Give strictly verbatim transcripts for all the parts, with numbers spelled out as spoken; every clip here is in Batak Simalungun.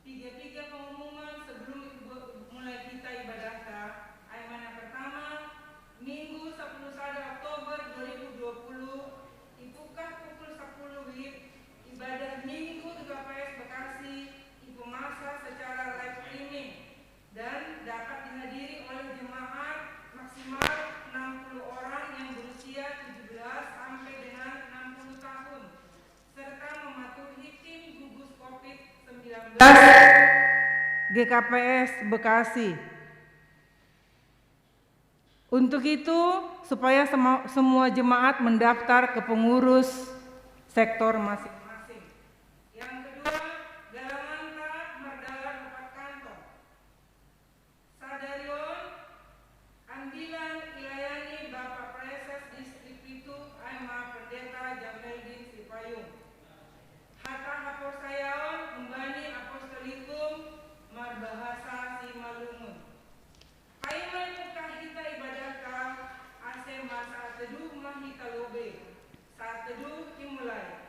Piga-piga pengumuman sebelum ibu-, mulai kita ibadah ta. Ai mana pertama, Minggu sepuluh sada Oktober dua ribu dua puluh, ipukah pukul sepuluh wib, ibadah Minggu di K P S Bekasi ipemasa secara live streaming dan dapat dihadiri oleh jemaat maksimal enam puluh orang yang berusia tujuh belas sampai dengan enam puluh tahun, serta mematuhi tim gugus covid sembilan belas G K P S Bekasi. Untuk itu, supaya sema-, semua jemaat mendaftar ke pengurus sektor masing-masing. Yang kedua, galangan ta merdalan opat kantong. Sadari on, ambilan ilayani Bapak Praeses Distrik Pitu, ai ma Pendeta Jameldin Sipayung. Hata haporsayaon humbani Apostolikum marbahasa Simalungun. Paima ipukah hita ibadah ta, ase marsaat teduh ma hita lobei, saat teduh imulai.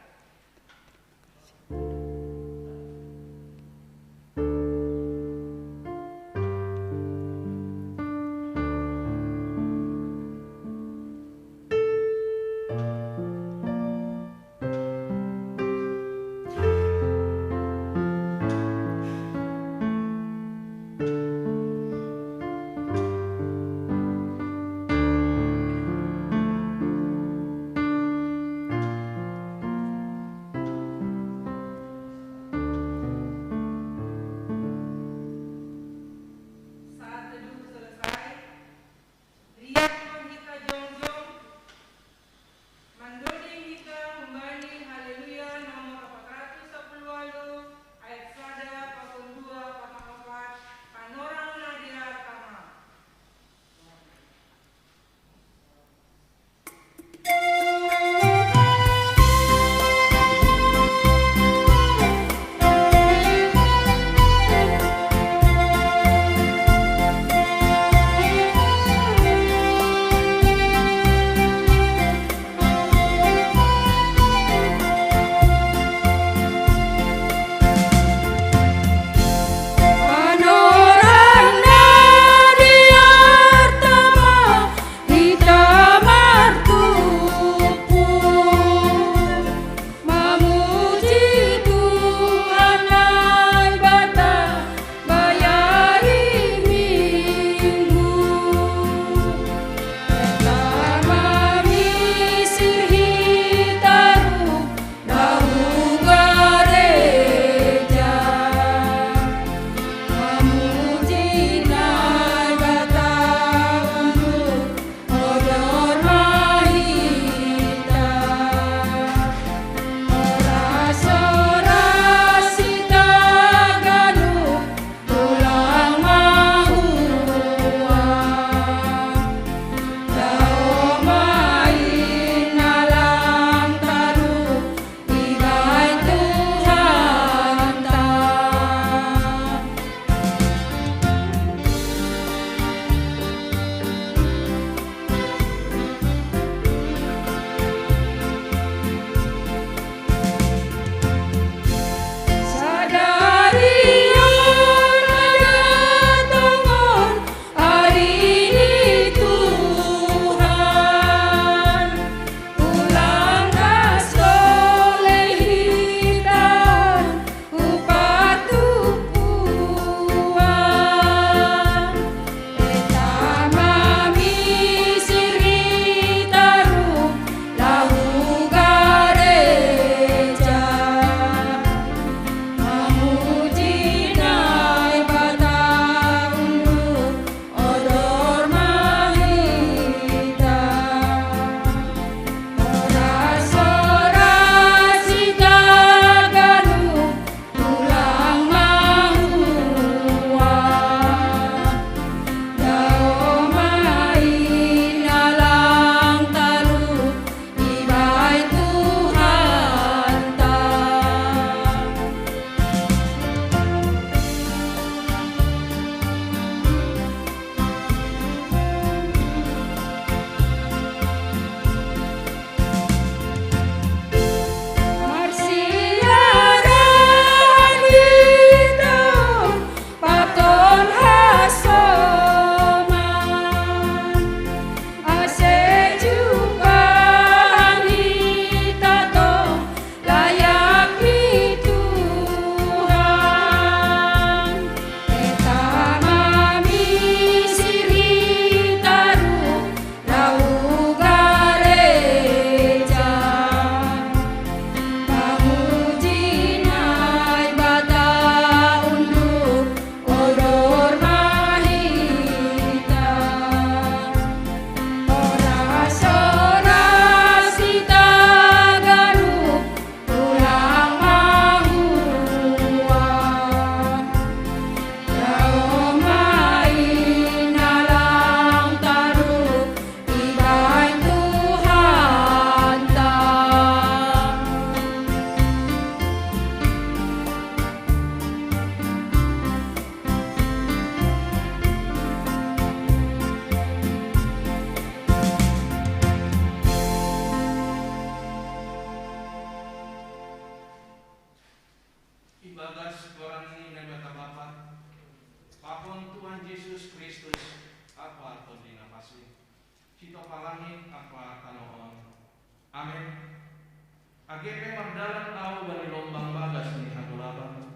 Age pe mardalan ahu bani lombang bagas ni hagolapan,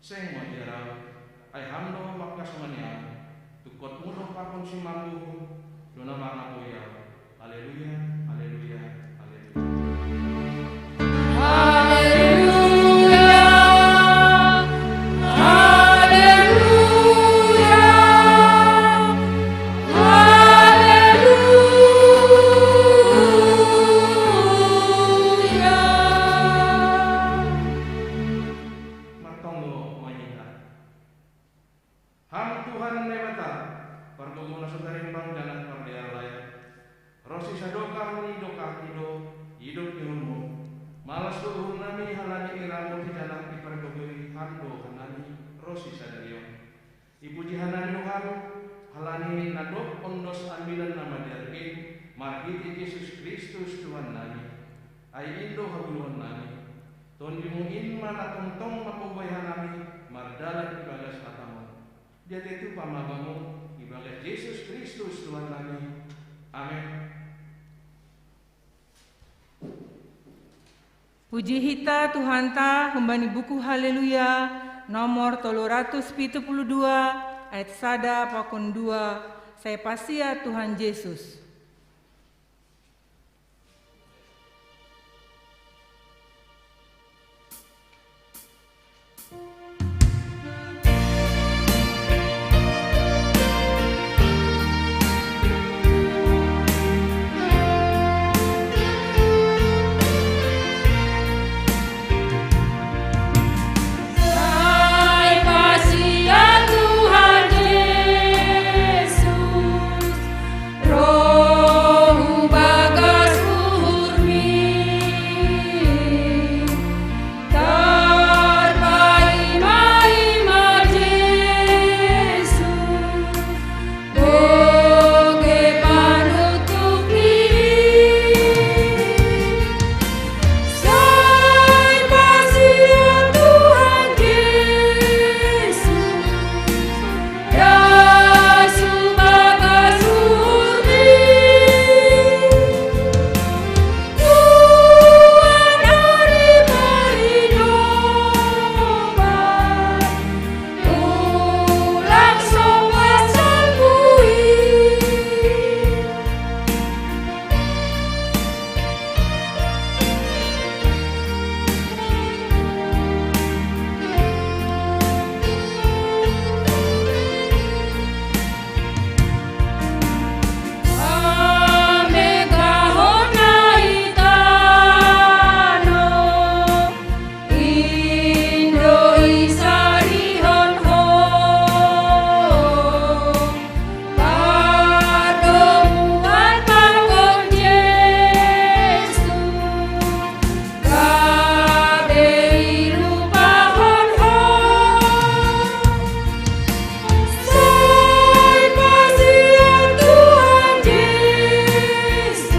seng mabiar ahu, ai Ham do mangkasomani ahu. Tungkot Mudok pakon simambuhum, do na mangapoi ahu. Haleluya, haleluya, haleluya. Haleluya, haleluya, haleluya. Martonggo ma hita. Ham Tuhan Naibata, pargogoh na so tarimbang janah pardear layah, ronsi sadokah ni dokah i do idop ni uhurmu. Malas do uhurnami halani iramoti janah ipargogohi Ham do hanami ronsi sadari on. Ipuji hanami do Ham halani na dob ondos Ambilan Namadear in marhitei Jesus Kristus Tuhannami. Ai in do haguruhonnami. TondiMu in ma na tongtong mambobai hanami mardalan ibagas hataMu. Diatei tupa ma Bamu, ibagas Jesus Kristus Tuhannami. Amen. Puji hita Tuhanta humbani buku Haleluya nomor tolu ratus pitu puluh dua, ayat sada pakon dua, sai pasiat Tuhan Jesus. Sai pasiat Tuhan Jesus, roh-Mu bagas uhurmi. Tarpaima-ima Jesus, bogei panutup ni. Sai pasiat Tuhan Jesus, das hubagas uhurmi. Tuhan ari paridoman, ulang sopas salpu i. Pamegahon na i tanoh, in do isarihon Ho. Pardomuan pakon Jesus, gabe ilupahon Ho. Sai pasiat Tuhan Jesus,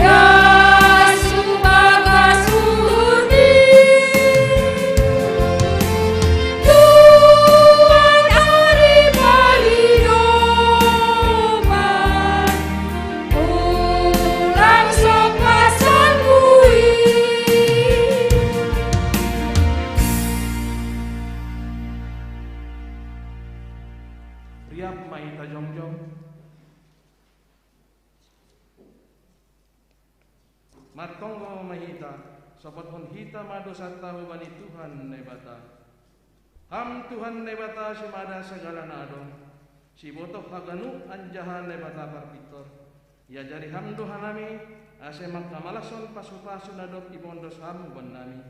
das hubagas uhurmi. Tuhan ari paridoman, ulang sopas salpu i. Riap ma hita jongjong. Martonggo ma hita, sopothon hita ma dousanta hubani Tuhan Naibata. Ham Tuhan Naibata simada sagala na adong, sibotoh haganup anjaha Naibata parpintor. Iajari Ham do hanami, ase manghamalashon pasupasu na dob imondos Ham hubannami.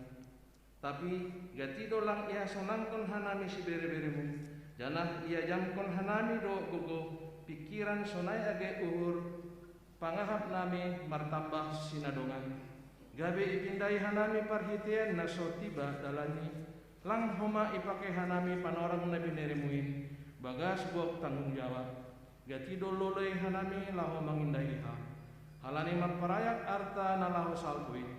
Tapi gati do lang ihasonangkon hanami siberebereMu, janah iajamkon hanami do gogoh, pingkiran sonai age uhur pangahapnami martambah sinadongan, gabe ipindahi hanami parhiteian na so tiba dalanni. Lang homa ipake hanami panorang na binereMu in bagas gok tanggung jawab. Gati do loloi hanami laho mangindahi Ham, halani marparayak arta na laho salpu in.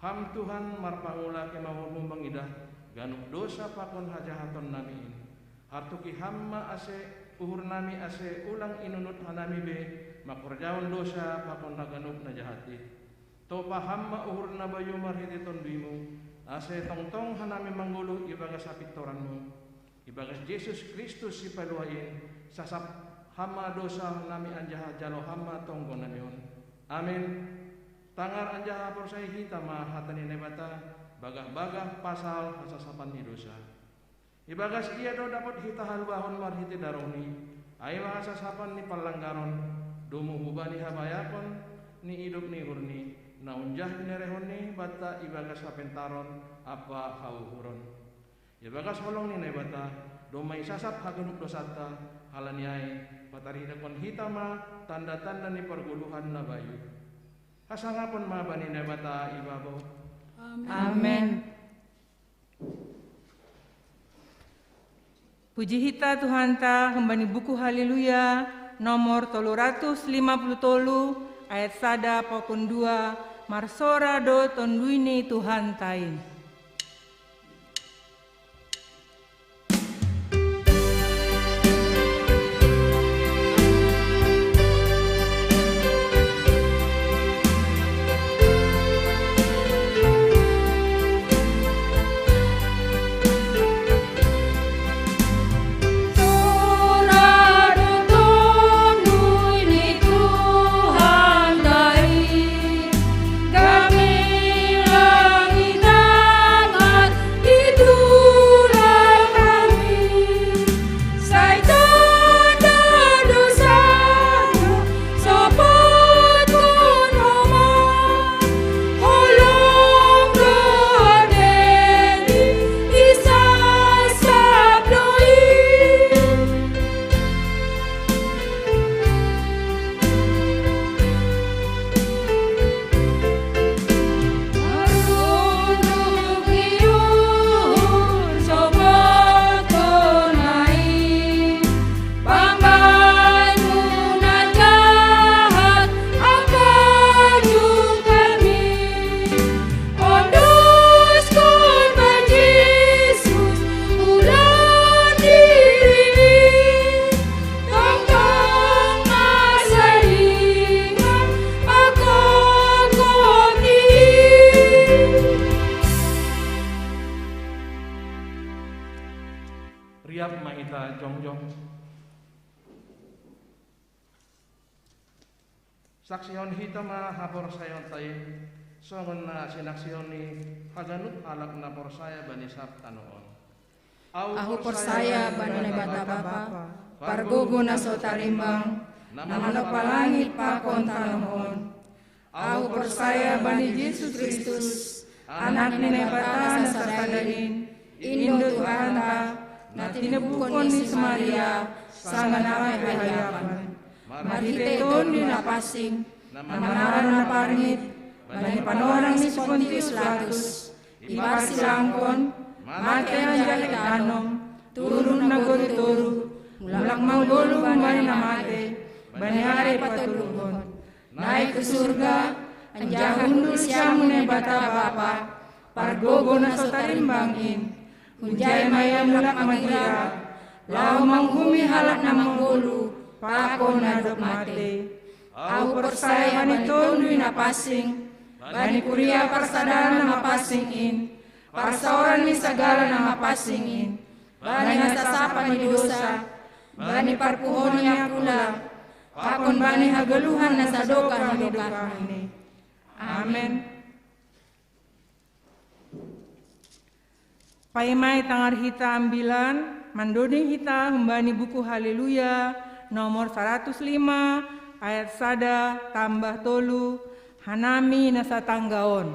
Ham Tuhan marpangula kemahonMu mangidah ganup dousa pakon hajahatonnami in. Hartuki Ham ma ase uhurnami ase ulang inunut hanami be mangkorjahon dousa pakon haganup na jahat in. Topa ham ma uhur na bayu marhitei Tonduimu, ase tongtong hanami manggoluh ibagas hapintoranmu, ibagas Jesus Kristus Sipalua in, sasap ham ma dosa nami anjaha jalo ham ma tonggo nami on. Amen. Tangar anjaha porsaya hita ma hata ni Naibata, bagah-bagah pasal hasasapan ni dosa. Ibagas ia do dapot hita haluahon marhitei darongni, ai ma hasasapan ni panlanggaron, domu hubani habayakon ni idop ni uhurni, na unjah binerehonni banta ibagas hapentaron ampa hauhuron. Ibagas holong ni Naibata, domma isasap haganup dosanta, halani ai, patarihon hita ma tanda-tanda ni pargoluhan na bayu. Hasangapon ma bani Naibata ibabo. Amen. Puji hita Tuhanta, humbani buku Haleluya, nomor tolu ratus lima puluh tolu, ayat sada pakon dua, marsora do Tonduy ni Tuhanta in. Riap ma hita jongjong. Saksihon hita ma haporsayaonta in, songon na sinaksihon ni haganup halak na porsaya bani sab tanoh on. Ahu porsaya bani Naibata Bapa, pargogo na so tarimbang, na manompa langit pakon tanoh on. Ahu porsaya bani Jesus Kristus, Anak ni Naibata na sada in, in do Tuhanta, na tinubuhon ni si Maria, sanga nang hahiapan. Marhitei Tonduy Napansing, na manaron na parngit, bani panorang ni si Pontius Pilatus, iparsilangkon, mate anjaha itanom, turun nagori toruh, mulak manggoluh humbani na mate, bani ari patoluhon. Naik hu surga, anjaha hundul siamun Naibata Bapa, pargogo na so tarimbang in. Hunjai ma ia mulak magira, laho manguhumi halak na manggoluh, pakon na dob mate. Ahu porsaya bani Tonduy Napansing, bani kuria parsadaan na mapansing in, parsaoran ni sagala na mapansing in, bani hasasapan ni dosa, bani parpuhoon ni angkula, pakon bani hagoluhan na sadokah ni dokahni. Amen. Paima itangar hita ambilan, mandoding hita humbani buku Haleluya, nomor saratus lima, ayat sada tambah tolu, hanami na satangga on.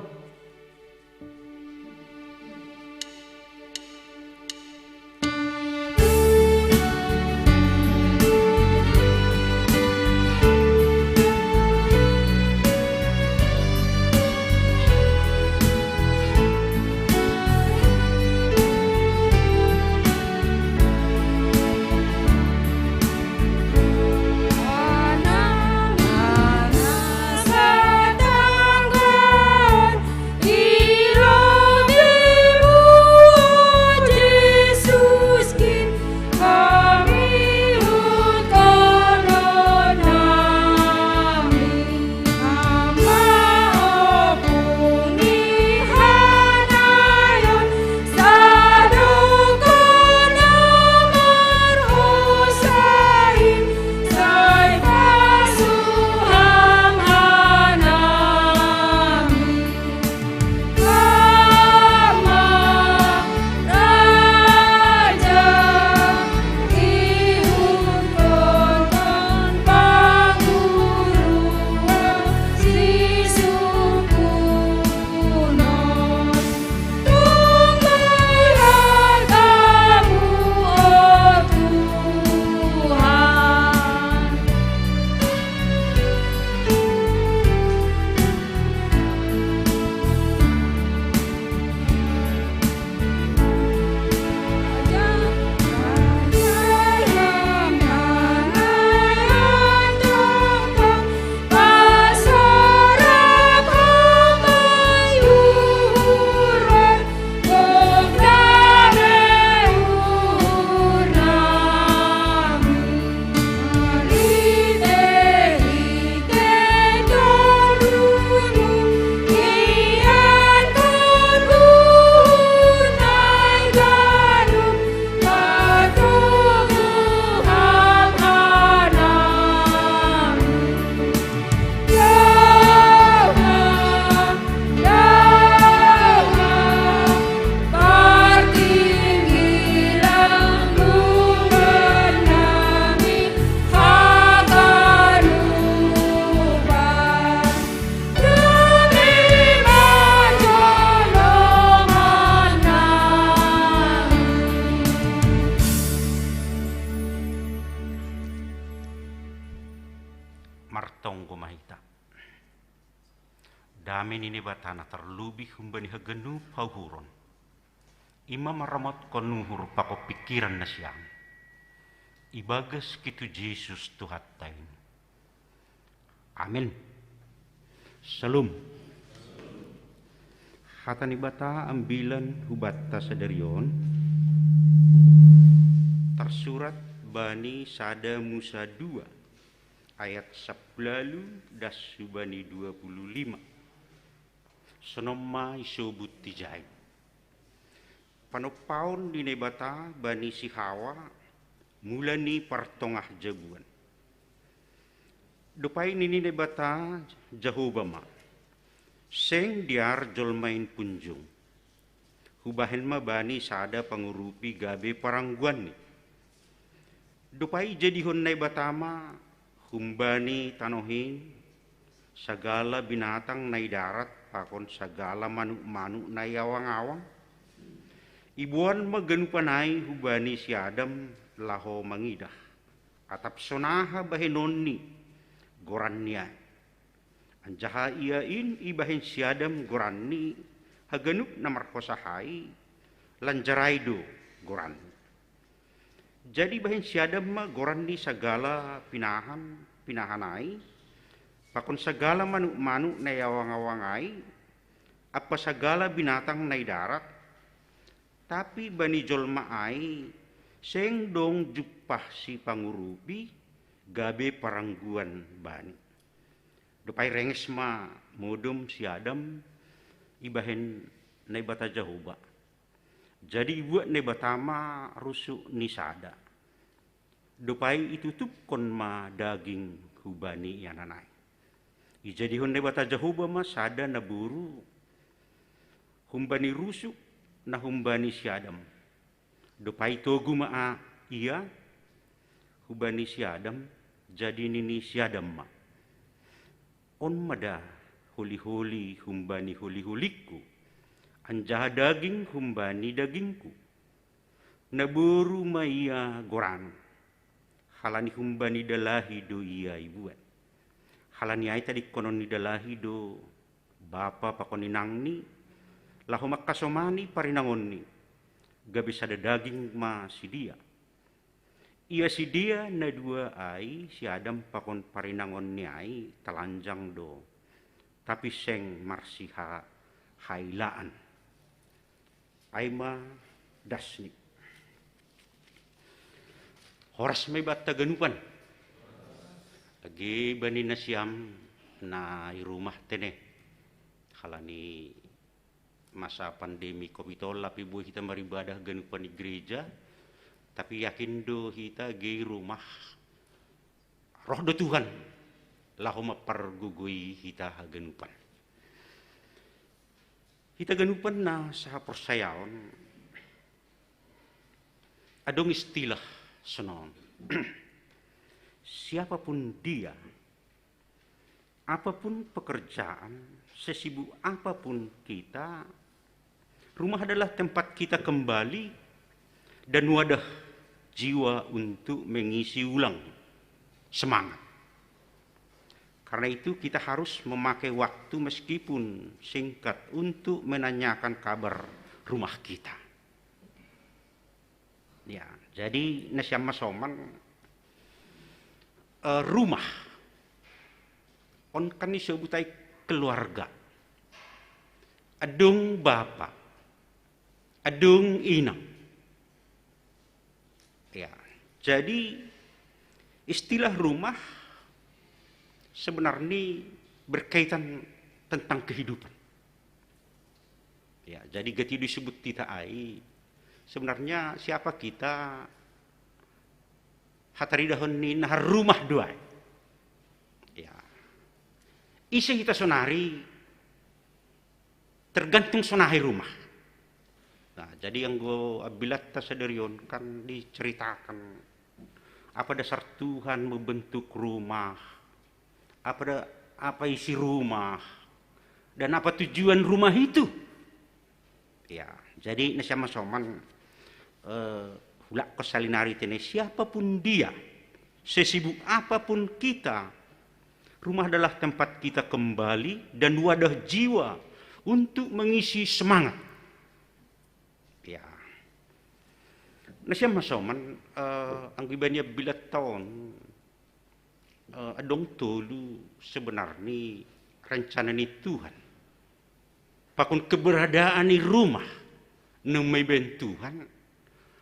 Amin ini batana terlebih humbani haganup hauhuron. Ima maramotkon uhur pakon pikiran nasiam. Ibagas kitu Jesus Tuhan tain. Amin. Shalom. Hata ni bata ambilan hubatta sadarion. Tersurat bani sada Musa dua ayat sapulalu das subani dua puluh lima. Sonomma isobut tijai. Panompaon ni Naibata bani si Hawa mula ni partongah jabuan. Dopai nini Naibata Jahoba ma, seng diar jolmain punjung. Hubahen ma bani sada pangurupi gabe parangguanni. Dopai jadihon Naibata ma humbani tanohin sagala binatang na i darat pakon sagala manuk-manuk na i awang-awang. Iboan ma ganupan ai hubani si Adam laho mangidah. Atap sonaha bahenonni goranni ai. Anjaha ia in ibahen si Adam goranni haganup na marhosahai, lanjarai do goranni. Jadi bahen si Adam ma goranni sagala pinahan, pinahan ai, pakon sagala manuk-manuk na i awang-awang ai, ampa sagala binatang na i darat, tapi bani jolma ai seng dong jumpah sipangurupi gabe parangguan bani. Dopai renges ma modom si Adam ibahen Naibata Jahoba. Jadi ibuat Naibata ma rusuk ni sada. Dopai itutupkon ma daging hubani ianan ai. Ijadihon Naibata Jahoba ma sada naboru humbani rusuk na humbani si Adam. Dopai togu ma ia hubani si Adam, jadi nini si Adam ma, on ma da holi-holi humbani holi-holingku, anjaha daging humbani dagingku. Naboru ma ia goran, halani humbani dalahi do ia ibuat. Halani ai tadingkonon ni dalahi do bapa pakon inangni, laho mangkasomani parinangonni, gabe sada daging ma sidea. Ia sidea na dua ai si Adam pakon parinangonni ai talanjang do, tapi seng marsiha-, hailaan. Ai ma dasni. Horas ma ibanta ganupan. Age bani nasiam na i rumah tene. Halani masa pandemi covid tolu, lapi boi hita maribadah ganupan i gereja, tapi yakin do hita age i rumah roh do Tuhan laho mampargogoi hita haganupan. Hita ganupan na sahaporsayaon, adong istilah sonon. Siapapun dia, apapun pekerjaan, sesibuk apapun kita, rumah adalah tempat kita kembali dan wadah jiwa untuk mengisi ulang semangat. Karena itu kita harus memakai waktu meskipun singkat untuk menanyakan kabar rumah kita. Ya, jadi nasiam masoman, eh, rumah. On kan isobut ai keluarga. Adong bapa, adong inang. Ya, jadi istilah rumah sebenarnya berkaitan tentang kehidupan. Ya, jadi gati do isebut hita ai, sebenarnya siapa kita, hataridahon ni na rumah do ai. Ya. Ise hita sonari, tergantung sonaha i rumah. Nah, jadi anggo ambilanta sadari on kan diceritakan apa dasar Tuhan membentuk rumah, apa da-, apa isi rumah, dan apa tujuan rumah itu. Ya, jadi nasiam masoman, eh, hulakkon salinari tene, siapapun dia, sesibuk apapun kita, Rumah adalah tempat kita kembali dan wadah jiwa untuk mengisi semangat. Ya. Nasiam masoman, eh, anggo ibania bilat taon, eh, adong tolu sebenarni rencana ni Tuhan. Pakon keberadaan ni rumah na maibaen Tuhan,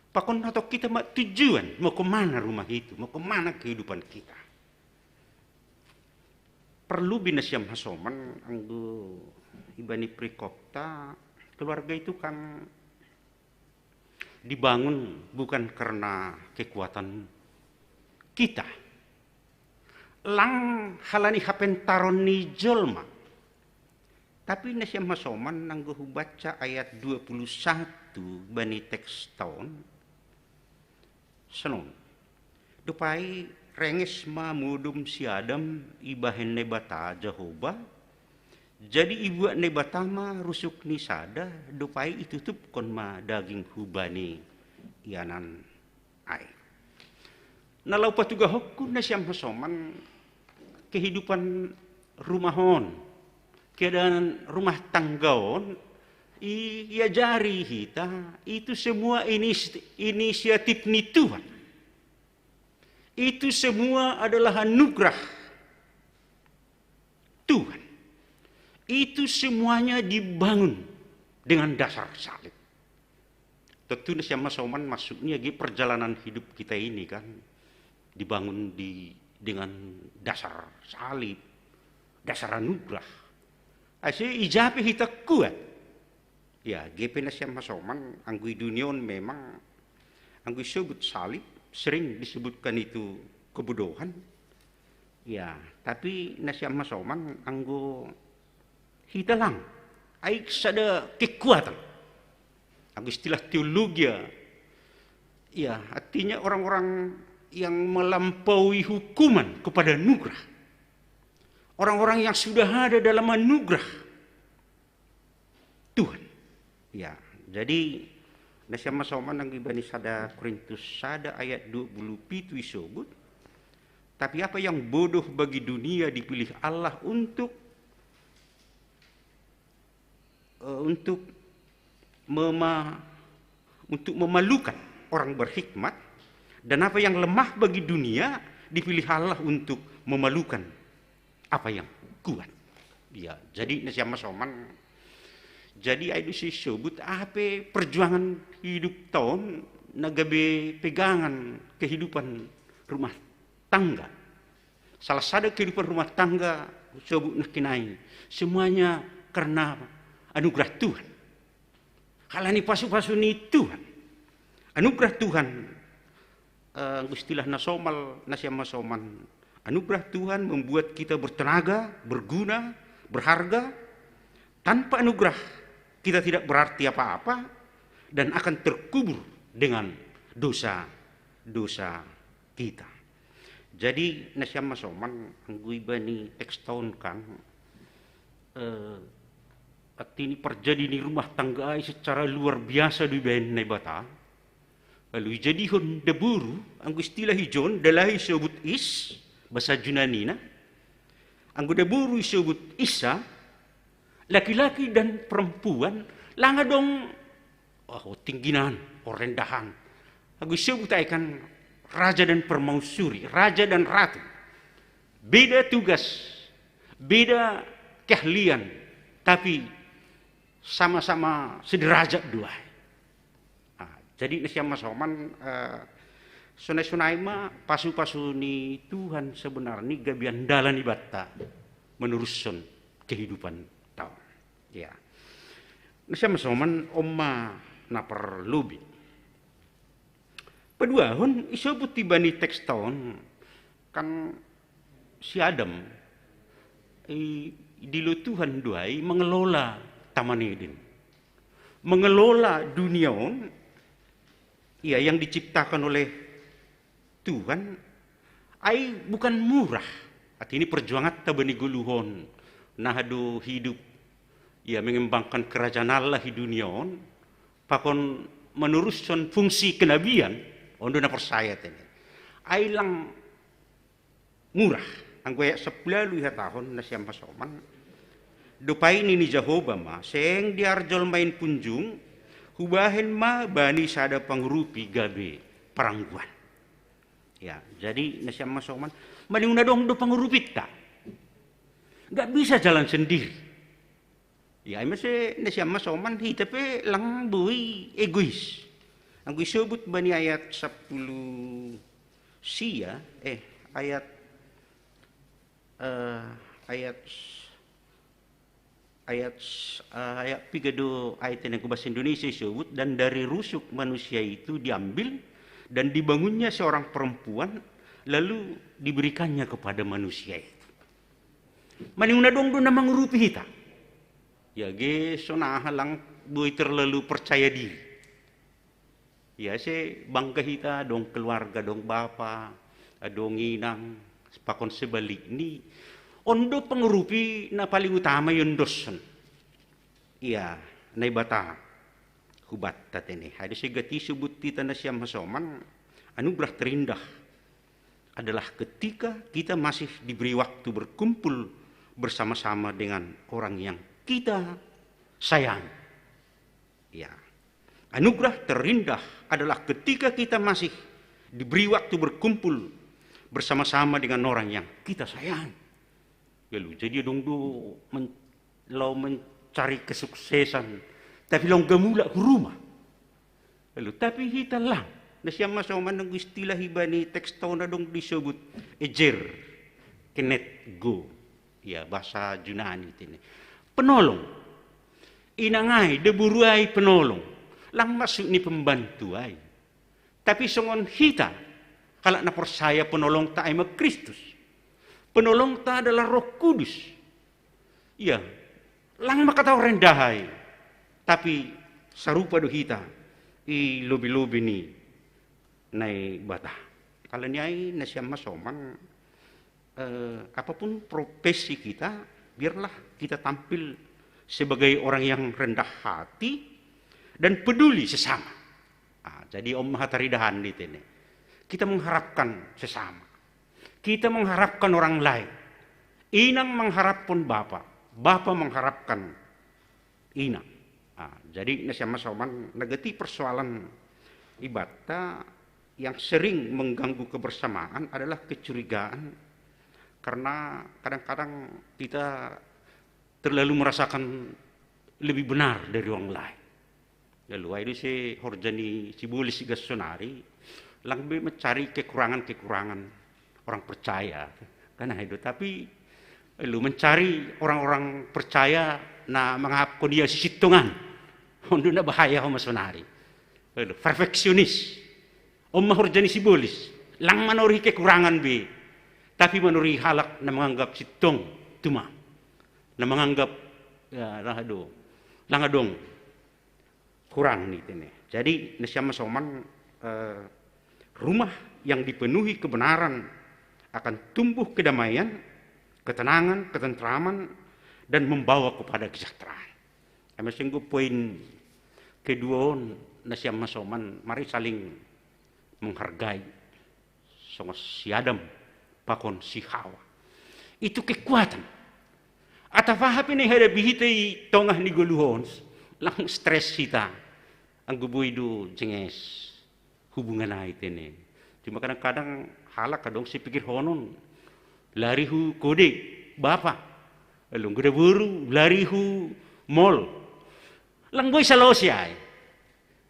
pakon na tong kita ma tujuan, mau kemana rumah itu, mau kemana kehidupan kita. Perlu binasiam hasoman anggo ibani perikopta, keluarga itu kan dibangun bukan karena kekuatan kita. Lang halani hapentaron ni jolma. Tapi nasiam hasoman anggo hubaca ayat dua puluh satu bani teks taon, senon. Dopai renges ma modom si Adam ibahen Naibata Jahoba, jadi ibuat Naibata ma rusuk ni sada, dopai itutupkon ma daging hubani ianan ai. Na laho patugahonku nasiam hasoman kehidupan rumah on, keadaan rumah tangga on, iajari hita, itu semua inis, inisiatif ni Tuhan. Itu semua adalah anugerah Tuhan. Itu semuanya dibangun dengan dasar salib. Tentu nasiam masoman maksudnya ge perjalanan hidup kita ini kan dibangun di dengan dasar salib, dasar anugerah. Ase ijape hita kuat. Ya, gepe nasiam masoman anggo i dunia on memang anggo isobut salib sering disebutkan itu kebodohan. Ya, tapi nasiam masoman anggo hita lang ai sada kekuatan. Anggo istilah teologia, ya, artinya orang-orang yang melampaui hukuman kepada anugerah. Orang-orang yang sudah ada dalam anugerah Tuhan. Ya, jadi nasiam masoman anggo ibani sada Korintus sada ayat dua puluh pitu isobut, tapi apa yang bodoh bagi dunia dipilih Allah untuk, eh, untuk mema-, untuk memalukan orang berhikmat, dan apa yang lemah bagi dunia dipilih Allah untuk memalukan apa yang kuat. Ya, jadi nasiam masoman, jadi ai do isobut ape perjuangan hidup taon na gabe pegangan kehidupan rumah tangga. Salah sada kehidupan rumah tangga, isobut nangkin ai, semuanya karena anugerah Tuhan. Halani pasu-pasu ni Tuhan. Anugerah Tuhan, eh, anggo istilah na somal nasiam masoman. Anugerah Tuhan membuat kita bertenaga, berguna, berharga. Tanpa anugerah, kita tidak berarti apa-apa dan akan terkubur dengan dosa-dosa kita. Jadi nasiam masoman anggo ibani teks taon kan, eh, artini parjadi ni rumah tangga ai secara luar biasa do ibaen Naibata. Lalu ijadihon daboru, anggo istilah ijon, dalahi isobut is, bahasa Junanina. Anggo daboru isobut isha, laki-laki dan perempuan, lang adong, oh, tingginan, oh, rendahan. Anggo isobut ai kan raja dan permaisuri, raja dan ratu. Beda tugas, beda keahlian, tapi sama-sama sederajat do ai. Ah, jadi nasiam masoman, eh, sonai-sonai ma pasu-pasu ni Tuhan sebenarni gabe andalan ibanta meneruskan kehidupan taon. Ya. Nasiam masoman on ma na parlobei. Paduahon isobut ibani teks taon kan si Adam i, dilo Tuhan do ai mengelola Taman Eden. Mengelola dunia on, ya, yang diciptakan oleh Tuhan, ai bukan murah. Artini perjuanganta bani goluhon, na hado hidup, ya, mengembangkan kerajaan Allah di dunia on, pakon meneruskan fungsi kenabian, on do na porsaya tene. Ai lang murah. Anggo ayat sappulu ualu ihatahon na sian hasoman. Dope ini ni Jahowa ma, seng diarjol main punjung, hubahen ma bani sada pangurupi gabe parangguan. Ya, jadi na sian hasoman, maningon adong do pangurupinta. Nggak bisa jalan sendiri. Ya, ima se na sian hasoman hita pe lang boi egois. Anggo isobut bani ayat sappulu sia, eh, ayat, eh, ayat, ayat, eh, ayat piga do ayat ini ku bahasa Indonesia isobut, dan dari rusuk manusia itu diambil dan dibangunnya seorang perempuan, lalu diberikannya kepada manusia itu. Maningon adong do na mangurupi hita. Ya, ge so na aha lang boi terlalu percaya diri. Ya, se bangga hita adong keluarga, adong bapa, adong inang, pakon sebalikni. On do pangurupi na paling utama iondoshon. Ya, Naibata. Hubatta tene. Ai do se gati isobut hita na sian hasoman, anugerah terindah adalah ketika kita masih diberi waktu berkumpul bersama-sama dengan orang yang kita sayang. Ya. Anugerah terindah adalah ketika kita masih diberi waktu berkumpul bersama-sama dengan orang yang kita sayang. Lalu jadi adong do men-, laho mencari kesuksesan, tapi laho nunga mulak hu rumah. Lalu, tapi hita lang. Na sian hasoman, anggo istilah ibani teksta on adong disobut ezer, kenegdo. Ya, bahasa Junani tene. Penolong. Inang ai, doboru ai penolong. Lang maksud ni pembantu ai. Tapi songon hita, halak na porsaya, penolongta ai ma Kristus. Penolongta adalah Roh Kudus. Ya, lang ma hita rendah ai. Tapi sarupa do hita i lobi-lobi ni Naibata. Alani i, na sian hasoman, eh, apapun profesi kita, biarlah kita tampil sebagai orang yang rendah hati dan peduli sesama. Ah, jadi on ma hataridahan di tene. Kita mengharapkan sesama. Kita mengharapkan orang lain. Inang mengharapkan bapa, bapa mengharapkan inang. Ah, jadi na sian hasoman, na gati persoalan ibanta yang sering mengganggu kebersamaan adalah kecurigaan, karena kadang-kadang kita terlalu merasakan lebih benar dari orang lain. Lalu ai do se horja ni sibolis i gas sonari, lang be mencari kekurangan-kekurangan orang percaya. Kan ai do, tapi lalu mencari orang-orang percaya na mangahaphon ia sisintongan. On do na bahaya ho ma sonari. Lalu perfeksionis. On ma horja ni sibolis. Lang manorihi kekurangan be. Tapi manorihi halak na manganggap sintong tuma. Na manganggap, ya, lang adong. Lang adong. Kurang ni tene. Jadi, na sian hasoman, eh, rumah yang dipenuhi kebenaran akan tumbuh kedamaian, ketenangan, ketentraman, dan membawa kepada kesejahteraan. Ai ma se anggo poin kedua on, na sian hasoman, mari saling menghargai. Songon si Adam pakon si Hawa. Itu kekuatan. Atap aha pe na ihadapi hita i tongah ni goluh on, lang stres hita. Anggo boi do jenges hubungan ai tene. Cuma kadang-kadang halak adong sipikirhonon. Lari hu kode, bapa. Lalu anggo doboru, lari hu mall. Lang boi salosi ai.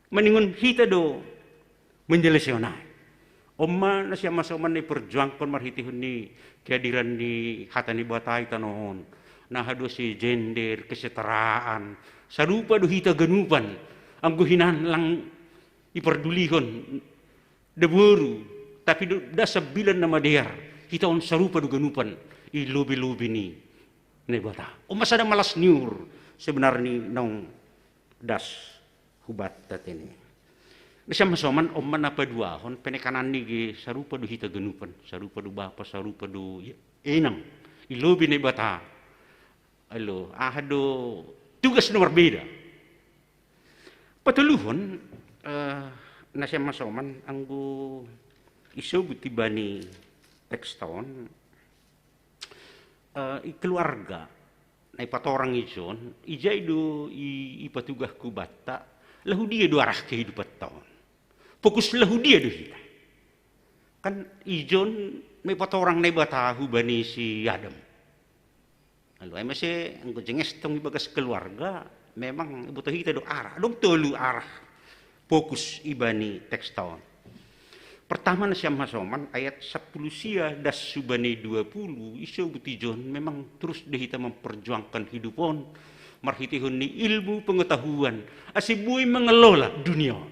Maningon hita do menjelesehon ai. On ma na sian hasoman na iperjuangkon marhitehon ni kehadiran ni hata ni Debata i tano on. Na aha do si gender, kesetaraan. Sarupa do hita ganupan. Anggo hinan lang ipardulihon doboru, tapi do, nda sambilan na madear. Hita on sarupa do ganupan i lobi-lobi ni Naibata. On ma sada malas ni uhur sebenarni naung das hubanta tene. Na sian hasoman, on ma na paduahon, penekanan ni ge sarupa do hita ganupan, sarupa do bapa, sarupa do inang i lobi Naibata. Alo, aha do tugas na marbeda. Patoluhon, eh, na sian hasoman, anggo isobut ibani teksta on, Eh, i keluarga, na ipatorang ijon, ijai do i, ipatugahku batta, lahu dia do arah kehidupan taon. Fokus lahu dia do hita. Kan ijon na ipatorang Naibata hubani si Adam. Lalu ai mase anggo jenges tong ibagas keluarga, memang iboto hita do arah. Adong tolu arah fokus ibani teks taon. Pertama, nasiam hasoman, ayat sapuluh sia das subani dua puluh, iso butijon, memang terus deh kita memperjuangkan hidup on, marhitehon ni ilmu pengetahuan, ase boi mengelola dunia on.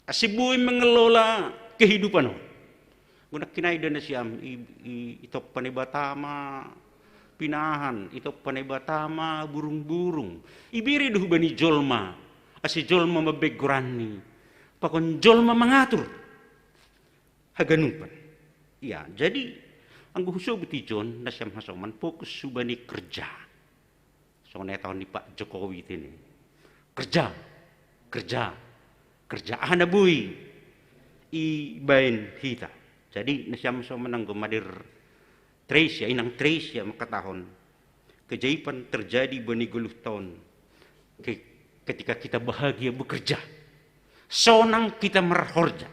Ase boi mengelola kehidupan on. Guna kinaida nasiam i, i, itoppa Naibata ma pinahan, itoppa Naibata ma burung-burung. Ibere do hubani jolma, ase jolma mabeggoranni. Pakon jolma mangatur haganupan. Ya, jadi anggo husobut ijon, nasiam hasoman, fokus hubani kerja. Songon na taon ni Pak Jokowi tene. Kerja, kerja, kerja. Aha na boi ibaen hita. Jadi nasiam hasoman, anggo mader Tresia, inang Tresia mangkatahon, keajaiban terjadi bani goluh taon ke, ketika kita bahagia bekerja. Sonang kita marhorja,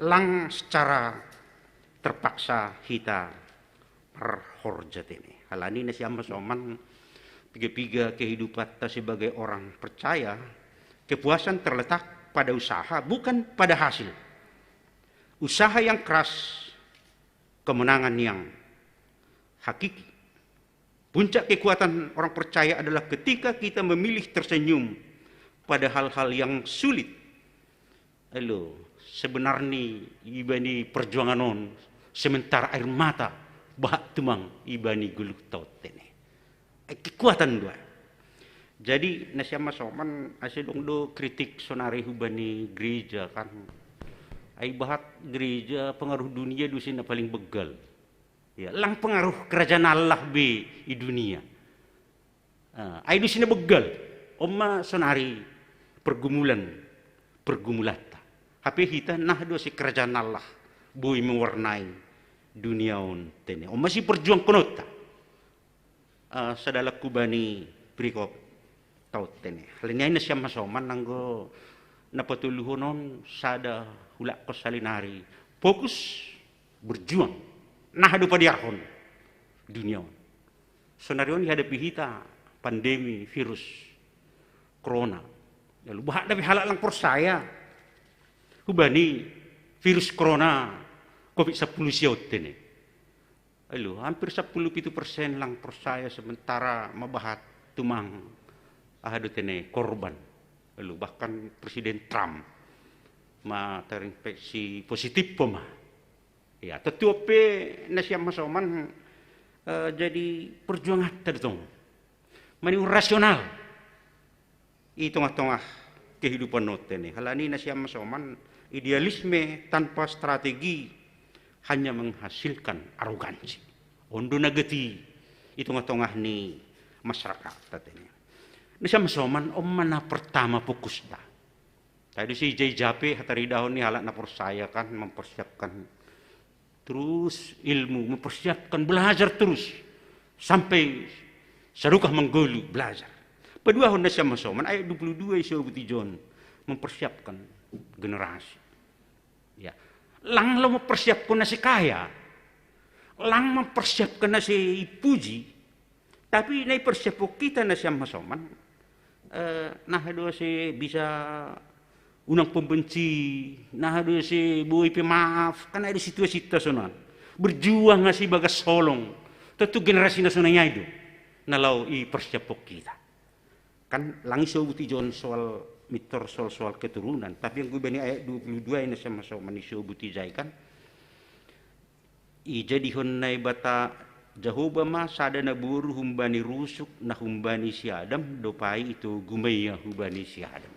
lang secara terpaksa hita marhorja tene. Halani nasiam hasoman, piga-piga kehidupanta sebagai orang percaya, kepuasan terletak pada usaha, bukan pada hasil. Usaha yang keras, kemenangan yang hakiki. Puncak kekuatan orang percaya adalah ketika kita memilih tersenyum pada hal-hal yang sulit. Elo, sebenarni ibani perjuangan on, sementara air mata bahat tumang ibani goluhta on tene. Eh, kekuatan dua. Jadi nasiam hasoman, ase dong do kritik sonari hubani gereja kan. Ai bahat gereja pengaruh dunia do ise na paling begal. Ya, lang pengaruh kerajaan Allah be i dunia. Ah, ai do ise na begal. On ma sonari pergumulan, pergumulanta. Hape hita naha do ase kerajaan Allah boi mewarnai dunia on tene. On ma siperjuangkononta. Ah, sada laku bani perikop taon tene. Halani ai nasiam hasoman, anggo na patoluhon on sada hulakkon salinari. Fokus berjuang. Naha do padiarhon dunia on. Sonari on dihadapi hita pandemi virus corona. Lalu bahat dope halak lang porsaya hubani virus corona covid sapuluh sia on tene. Elo, hampir sapuluh pitu persen lang porsaya, sementara mabahat tumang aha do tene korban. Elo, bahkan Presiden Trump ma terinfeksi positif po ma. Ya, tontu on pe nasiam hasoman, eh, jadi perjuanganta do tong. Maningon rasional i tongah-tongah kehidupan on tene. Halani nasiam hasoman, idealisme tanpa strategi hanya menghasilkan arogansi. On do na gati i tongah-tongah ni masyarakatta tene. Nasiam hasoman, on ma na pertama fokusta. Ai do ise ija-ija pe hataridahon ni halak na porsaya kan, mempersiapkan terus ilmu, mempersiapkan belajar terus sampai sadokah manggolu belajar. Paduahon nasiam hasoman, ayat dua puluh dua isobut ijon, mempersiapkan generasi. Ya. Lang laho mempersiapkan na ase kaya, lang mempersiapkan na ase ipuji, tapi na ipersiapkan hita nasiam hasoman, eh, naha do ase bisa unang pembenci, naha do ase boi pe maaf, kan ai do situasinta sonon. Berjuang ase ibagas holong. Tontu generasi na sonai ai do na laho ipersiapkan hita. Kan lang isobut ijon soal mitor, soal, soal keturunan, tapi anggo ibani ayat dua puluh dua i nasiam hasoman, isobut ijai kan. Ijadihon Naibata Jahowa ma sada naboru humbani rusuk na humbani si Adam, dope i itogu ma ia hubani si Adam.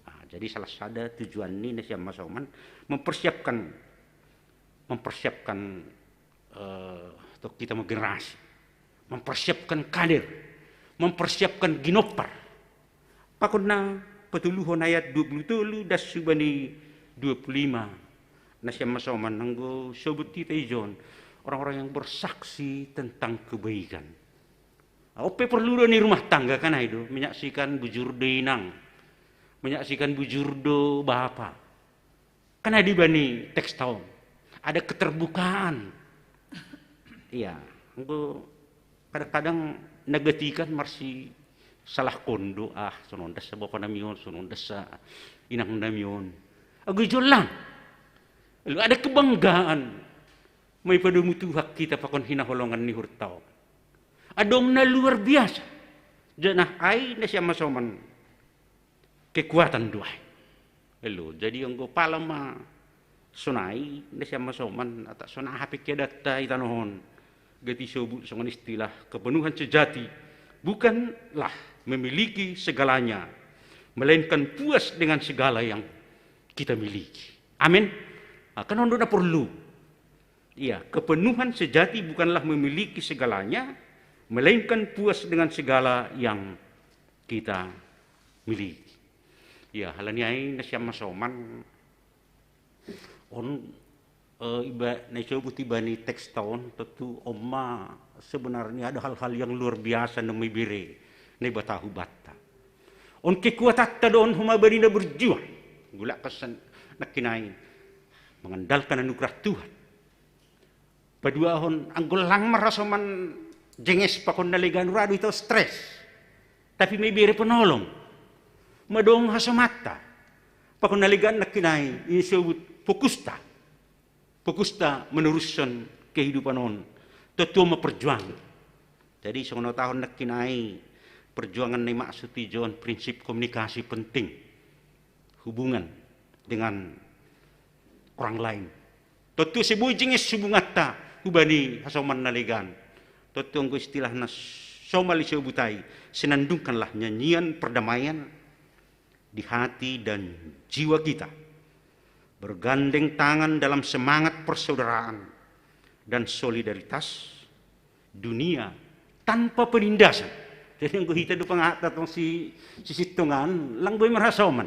Ah, jadi salah sada tujuanni nasiam hasoman, mempersiapkan, mempersiapkan, eh, tok kita ma generasi, mempersiapkan kader, mempersiapkan ginompar. Pakon na patoluhon ayat dua puluh tolu das subani dua puluh lima. Nasiam hasoman, anggo sobut hita ijon, Orang-orang yang bersaksi tentang kebaikan. Ope perlu do ni rumah tangga kan ai do, menyaksikan bujur do inang, menyaksikan bujur do bapa. Kan ai di bani teks taon. Ada keterbukaan. Iya, enggo kadang-kadang nagatikan marsi salah kondo, ah, sonondas sa bapa namion, sonondas sa inang namion. Ago ijolang. Lalu ada kebanggaan. Mai padomu Tuhan kita pakon hinaholongan ni hurtao. Adong na luar biasa. Janah ai na siamasoman kekuatan do ai. Elo, jadi anggo pala ma sonai na siamasoman, ata sona hape keadatta i tanohon. Gati sobut songon istilah kepenuhan sejati bukanlah memiliki segalanya, melainkan puas dengan segala yang kita miliki. Amin. Nah, kan ondo na perlu. Iya, kepenuhan sejati bukanlah memiliki segalanya, melainkan puas dengan segala yang kita miliki. Iya, halani ai na siamasoman on, eh, iba na isobut ibani teks taon, tentu on ma sebenarnya ada hal-hal yang luar biasa na mibere Naibata hubatta. On kekuatatta do on homa bani na berjuang. Gulak kesan nakkinai mengandalkan anugerah Tuhan. Paduahon anggo lang marhasoman jenges pakon na legan radu ito stres. Tapi mibere penolong. Madong hasomanta. Pakon na legan nakkinai ini sebut fokusta. Fokusta meneruskan kehidupan on. Tetua ma perjuangan. Jadi songon tahun nakkinai perjuangan na maksud ijon prinsip komunikasi penting. Hubungan dengan orang lain. Tentu sebui jenges hubungatta hubani hasoman na legan. Tentu anggo istilahna somal isobutai, senandungkanlah nyanyian perdamaian di hati dan jiwa kita. Bergandeng tangan dalam semangat persaudaraan dan solidaritas dunia tanpa penindasan. Jadi anggo hita do pangata tong si, si sitongan, lang boi marhasoman.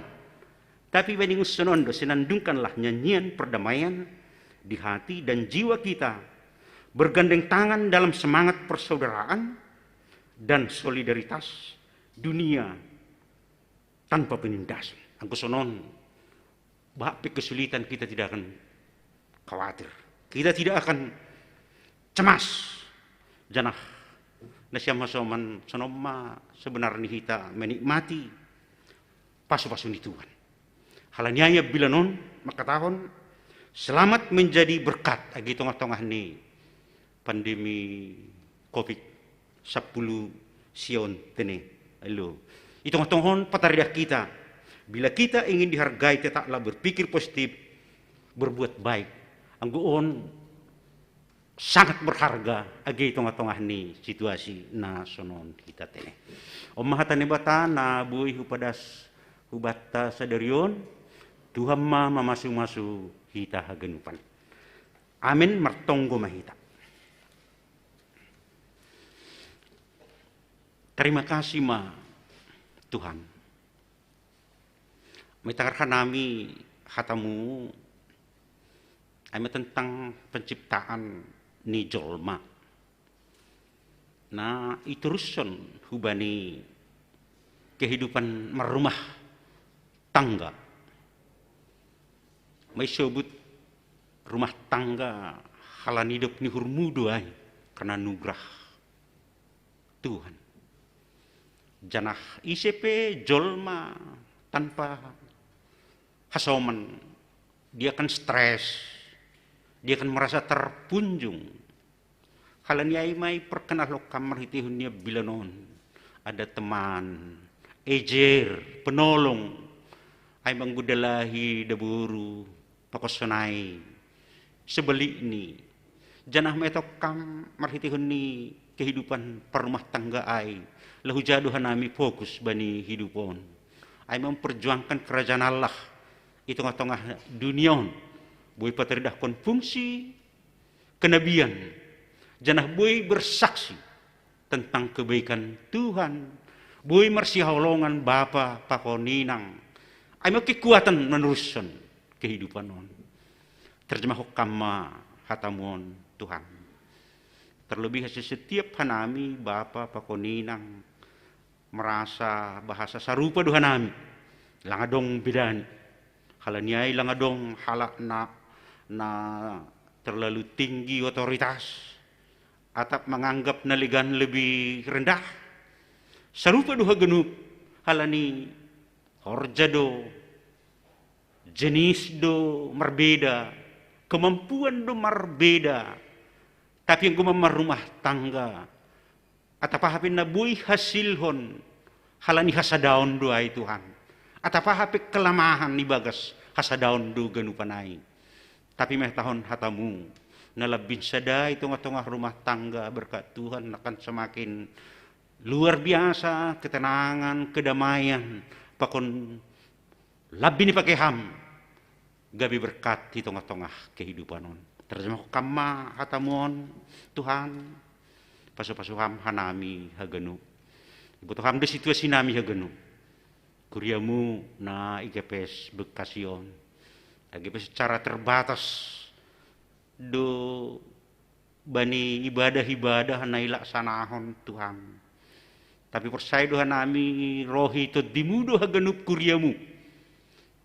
Tapi baningus sonondo, senandungkanlah nyanyian perdamaian di hati dan jiwa kita, bergandeng tangan dalam semangat persaudaraan dan solidaritas dunia tanpa penindasan. Anggo sonon, bahat pe kesulitan kita tidak akan khawatir. Kita tidak akan cemas. Janah na siamasoman sonon ma sebenarnya hita menikmati pasu-pasu ni Tuhan. Halani ai ambilan on mangkatahon selamat menjadi berkat age tongah-tongah ni pandemi covid sappulu sia on tene. Elo. I tongah-tongah on pataridah kita. Bila kita ingin dihargai, tetaplah berpikir positif, berbuat baik. Anggo on sangat berharga age i tongah-tongah ni situasi na sonon hita tene. On ma hata ni Naibata na boi hupadas hubatta sadari on, Tuhan ma mamasu-masu hita haganupan. Amin, martonggo ma hita. Terima kasih ma Tuhan. Mitagar hanami hatamu, ai ma tentang penciptaan ni jolma. Na ituruson hubani kehidupan marrumah tangga. Mai sobut rumah tangga halani dop ni hurmudu ai, karena nugrah Tuhan. Janah ise pe jolma tanpa hasoman, dia akan stres, dia akan merasa terpunjung. Halani ai mai perkenal ho kam marhitehon ni ambilan on. Ada teman, ejer, penolong. Ai mangguda lahi daboru, pakosonai, sebelikni. Janah metok kam marhitehon ni kehidupan parrumah tangga ai. Laho jado hanami fokus bani hidup on. Ai memperjuangkan kerajaan Allah. I tongah-tongah dunia on. Boi pataridahkon fungsi kenabian, janah boi bersaksi tentang kebaikan Tuhan, boi marsihaholongan bapa pakon inang, ai ma kekuatan meneruskan kehidupan on. Terjemahon kam ma hatamu on, Tuhan. Terlebih ase setiap hanami bapa pakon inang merasa bahasa sarupa do hanami. Lang adong bedani. Halani ai lang adong halak na, na terlalu tinggi otoritas, atap manganggap na legan lebih rendah. Sarupa do haganup, halani horja do, jenis do marbeda, kemampuan do marbeda, tapi anggo marrumah tangga, atap aha pe na boi hasilhon, halani hasadaon do ai Tuhan. Atap aha pe kelemahan ibagas hasadaon do ganupan ai. Tapi mehtahon hatamu, na lambin sada i tongah-tongah rumah tangga berkat Tuhan akan semakin luar biasa ketenangan, kedamaian, pakon lambin ipake ham gabe berkat i tongah-tongah kehidupan on. Terjemah kam ma hatamu on, Tuhan. Pasu-pasu ham hanami haganup. Iboto ham do situasi nami haganup. Kuriamu na i G P S Bekasi on, age pe secara terbatas do bani ibadah-ibadah na ilaksanahon Tuhan. Tapi porsaya do hanami roh i tondimu do haganup kuriamu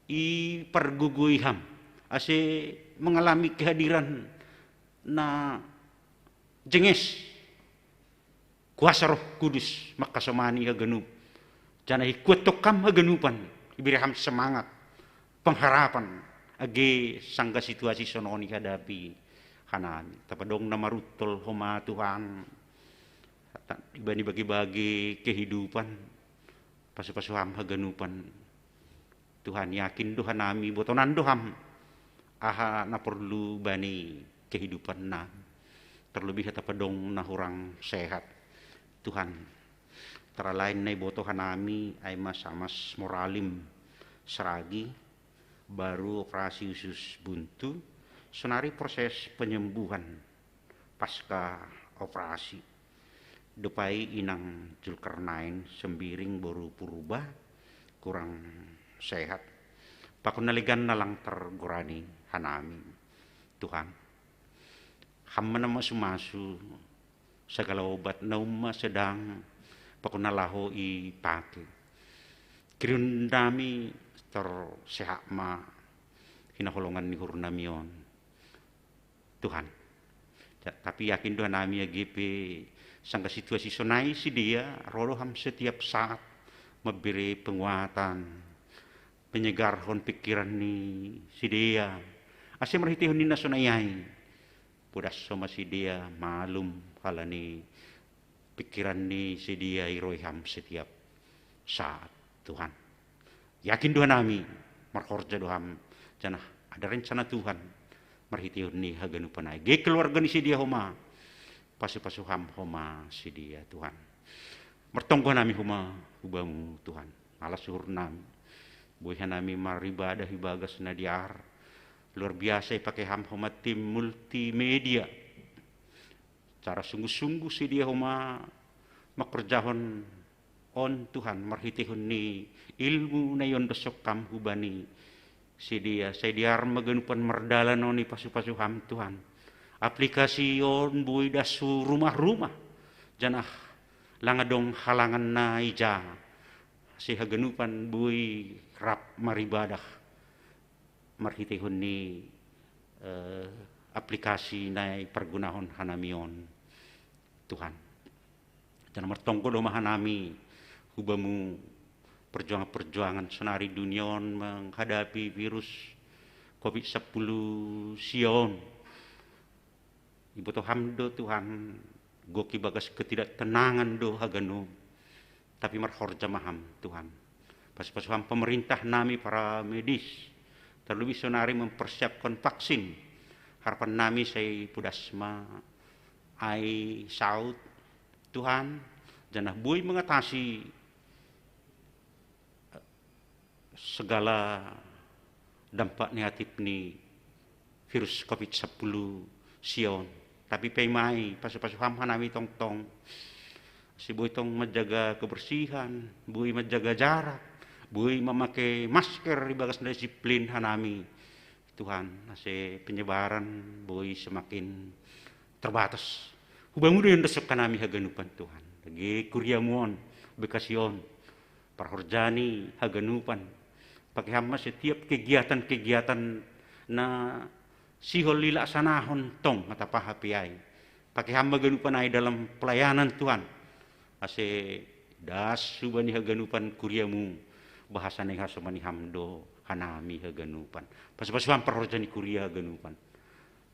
i pargogoi ham ase mengalami kehadiran na jenges. Kuasa Roh Kudus mangkasomani haganup, janah ikuathon ham haganupan, ibere ham semangat, pengharapan, age sanggah situasi sonon ihadapi hanami. Tapadong na maruntol homa Tuhan ibani bagi-bagi kehidupan, pasu-pasu ham haganupan. Tuhan, yakin do hanami, botonan do ham aha na porlu bani kehidupan nami. Terlebih tapadong na hurang sehat. Tuhan, antara lain na iboto hanami ai ma Samas Moralim Seragi, baru operasi usus buntu, sonari proses penyembuhan pasca operasi. Dope i inang Julkarnain Sembiring boru Purba, kurang sehat. Pakon na legan na lang tergorani hanami, Tuhan. Ham ma na masu-masu, segala obat na umma sedang, pakon na laho ipake. Kirion nami tor sehat ma hinaholongan ni uhur nami on, Tuhan. Ja-, tapi yakin do hanami age pe sanggah situasi sonai sidea, ro do ham setiap saat mambere penguatan, menyegarhon pikiran ni sidea. Ase marhiteihon ni na sonai ai, podas homa sidea malum halani pikiran ni sidea i roh i ham setiap saat, Tuhan. Yakin do hanami, marhorja do ham, janah ada rencana Tuhan marhiteihon ni haganupan ai. Age keluarga ni sidea homa, pasu-pasu ham homa sidea, Tuhan. Martonggo hanami homa hu-Bamu, Tuhan. Malas uhur nami. Boi hanami maribadah ibagas na dear. Luar biasa ipake ham homa tim multimedia. Cara sungguh-sungguh sidea homa mangkorjahon on, Tuhan, marhiteihon ni ilmu na iondoshon ham hubani sidea. Sai dear ma ganupan mardalan on, ipasu-pasu ham, Tuhan. Aplikasi on boi das hu rumah-rumah, janah lang adong halangan na ija, ase haganupan boi rap maribadah marhiteihon ni, eh, aplikasi na ipargunahon hanami on, Tuhan. Janah martonggo do homa hanami hu-Bamu, perjuangan-perjuangan sonari dunia on menghadapi virus covid sampulu sia on. Iboto ham do, Tuhan, gok ibagas ketidaktenangan do haganup, tapi marhorja ma ham, Tuhan. Pasu-pasu ham pemerintah nami, para medis, terlebih sonari mempersiapkan vaksin. Harapan nami sai podas ma ai saut, Tuhan, janah boi mengatasi segala dampak negatif ni virus covid sampulu sia on. Tapi paima i, pasu-pasu ham hanami tongtong, ase boi tong manjaga kebersihan, boi manjaga jarak, boi mamake masker ibagas na disiplin hanami, Tuhan, ase penyebaran boi semakin terbatas. Hubamu do iondosok hanami haganupan Tuhan. Dage kuriamu on, bekasi on, parhorjani haganupan. Pake ham ma setiap kegiatan-kegiatan na sihol dilaksanaon tong atap aha pe ai. Pake ham ma haganupan ai dalam pelayanan Tuhan. Ase das hubani haganupan kuriamu, bahasa na ihasomani ham do hanami haganupan. Pasupasu ham parhorja ni kuria haganupan.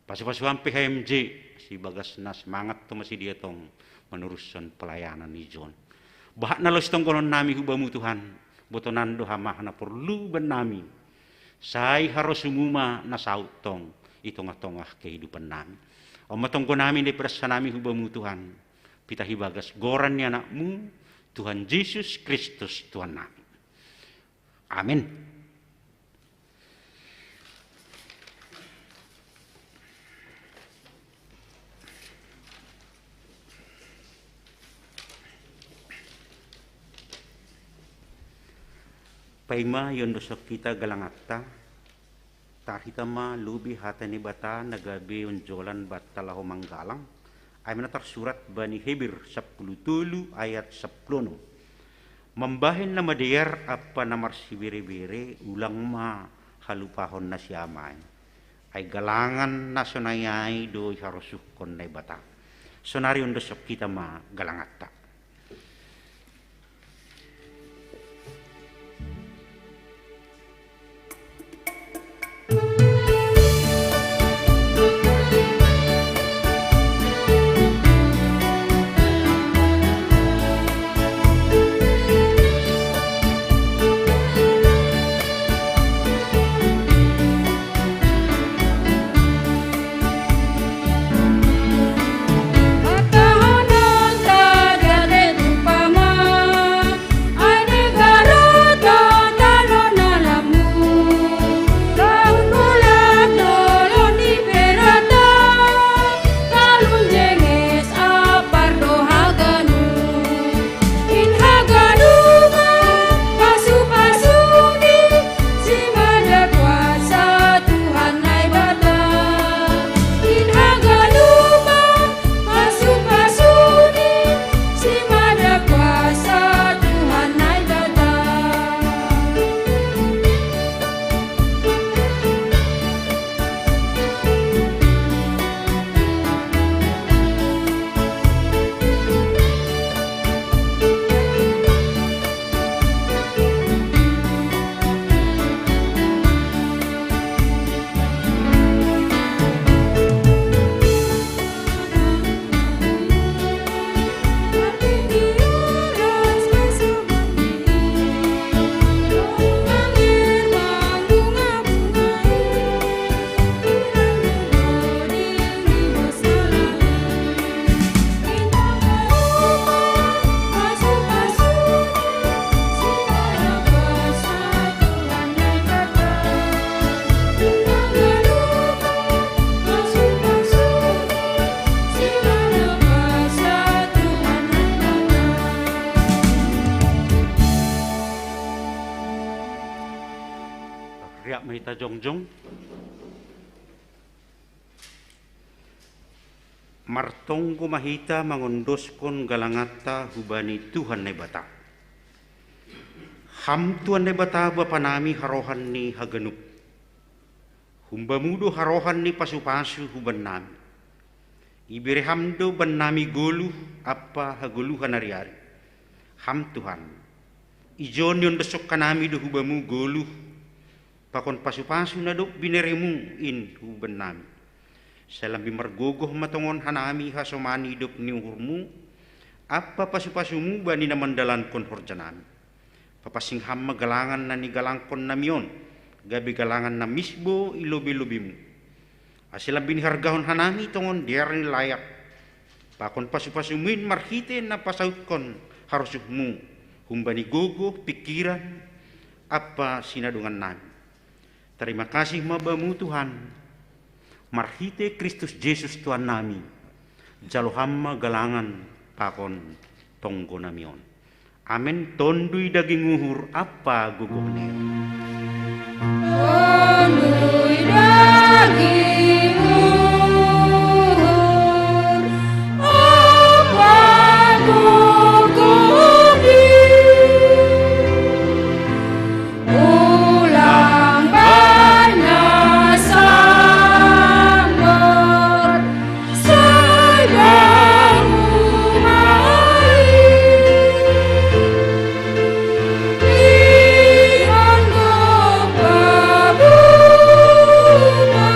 Pasupasu ham pe H M J, si bagas na semangat tong ma sidea tong manurushon pelayanan i jon. Bahat na laos tonggonon nami hubamu Tuhan, botonan do ham aha na porlu bannami. Sai harosumu ma na saut tong i tongah-tongah kehidupan nami. On ma tonggo nami na ipedas hanami hubamu Tuhan, pitah ibagas goran ni anakmu, Tuhan Jesus Kristus Tuhan nami. Amin. Paima iondosok hita galanganta, tarhita ma lobi hata ni Debata na gabe onjolan banta laho manggalang, ai ma na tarsurat bani Heber sampulu tolu ayat sampulu onom. Mambahen na madear ampa na marsibere-bere, ulang ma halupahon na siamai. Ai galangan na sonai ai do iharosuhkon Naibata. Sonari ondosok hita ma galanganta. Riap ma hita jongjong. Martonggo ma hita mangondoskon galanganta hubani Tuhan Naibata. Ham Tuhan Naibata Bapa nami harohan ni haganup. Humbamu do harohan ni pasupasu hubannami. Ibere ham do bannami goluh ampa hagoluhan ari-ari. Ham Tuhan, ijon iondosok hanami do hubamu goluh pakon pasupasu na dob bineremu in hubannami. Sai lambin margogoh ma tongon hanami hasomani dob ni uhurmu, ampa pasupasumu bani na mandalankon horjanami. Papansing ham ma galangan na nigalangkon nami on, gabe galangan na misbo i lobi-lobimu. Ase lambin ihargahon hanami tongon dear ni layak, pakon pasupasumu in marhite na pasautkon harosuhmu, humbani gogoh, pingkiran, ampa sinadongannami. Tarima kasih ma bamu Tuhan, marhite Kristus Jesus Tuhan nami, jalo ham ma galangan pakon tonggo nami on. Amen. Tonduy daging uhur ampa gogoh ni. Tonduy daging uhur. Ulang banyak sambar sayang umai. Ingan dopa bunga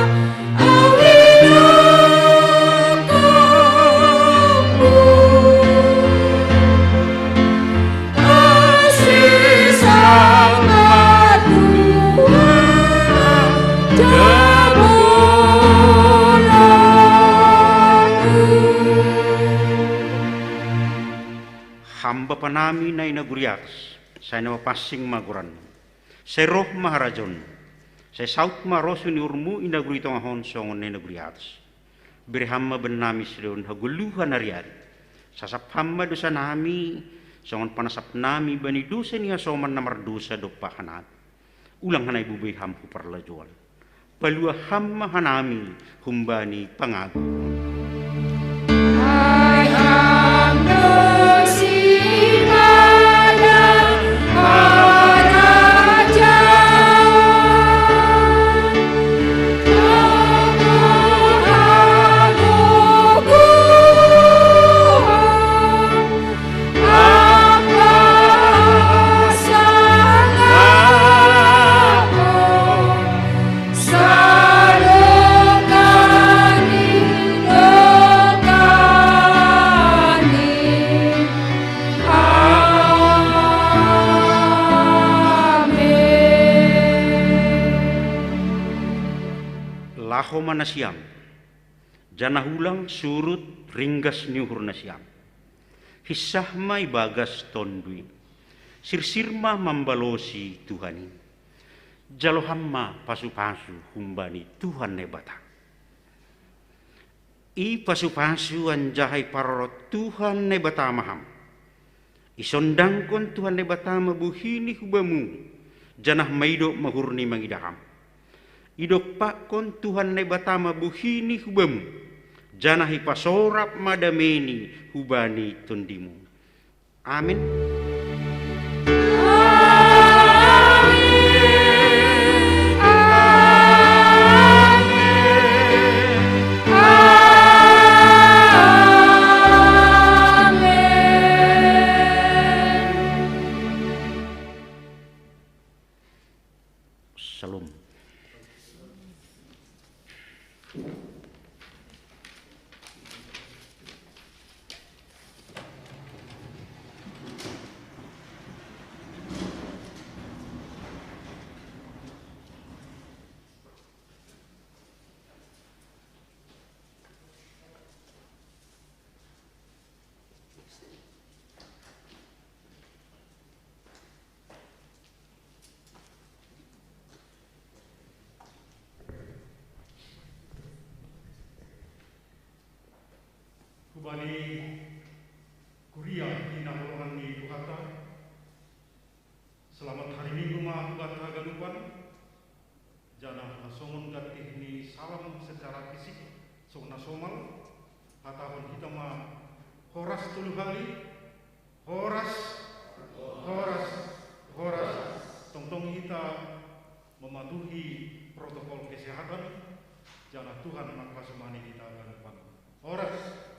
Ham Bapa nami na i nagori atas, sai na mapansing ma goranmu. Sai roh ma harajaonmu. Sai saut ma rosu ni uhurmu i nagori tonga on songon na i nagori atas. Bere ham ma bannami sileon hagoluhan ari-ari. Sasap ham ma dosanami, songon panasapnami bani dosa ni hasoman na mardosa dompak hanami. Ulang hanami bobei ham hu parlajouan. Palua ham ma hanami humbani pangago. Ai ham do simada harajaon, dohot hagogoon, ampa hasangapon, sadokani dokani. Amen. Laho ma nasiam, janah ulang surut ringgas ni uhur nasiam. Hinsah ma ibagas Tonduy. Sirsir ma mambalosi Tuhan i. Jalo ham ma pasupasu humbani Tuhan Naibata. Ipasupasu anjaha iparorot Tuhan Naibata ma ham. Isondangkon Tuhan Naibata ma buhini hu bamu, janah maidop ma uhurni mangidah ham. Idompakkon Tuhan Naibata ma buhini hu bamu, janah ipasorap ma dameini hubani tondimu. Amin. Shalom. Hubani kuria di na holongan ni Tuhanta, selamat hari Minggu ma hubanta haganupan. Janah na songon gantih ni salam secara fisik, songon na somal, hatahon hita ma horas tolu hali. Horas, horas, horas. Tongtong hita mematuhi protokol kesehatan, janah Tuhan mangkasomani hita haganupan. Horas.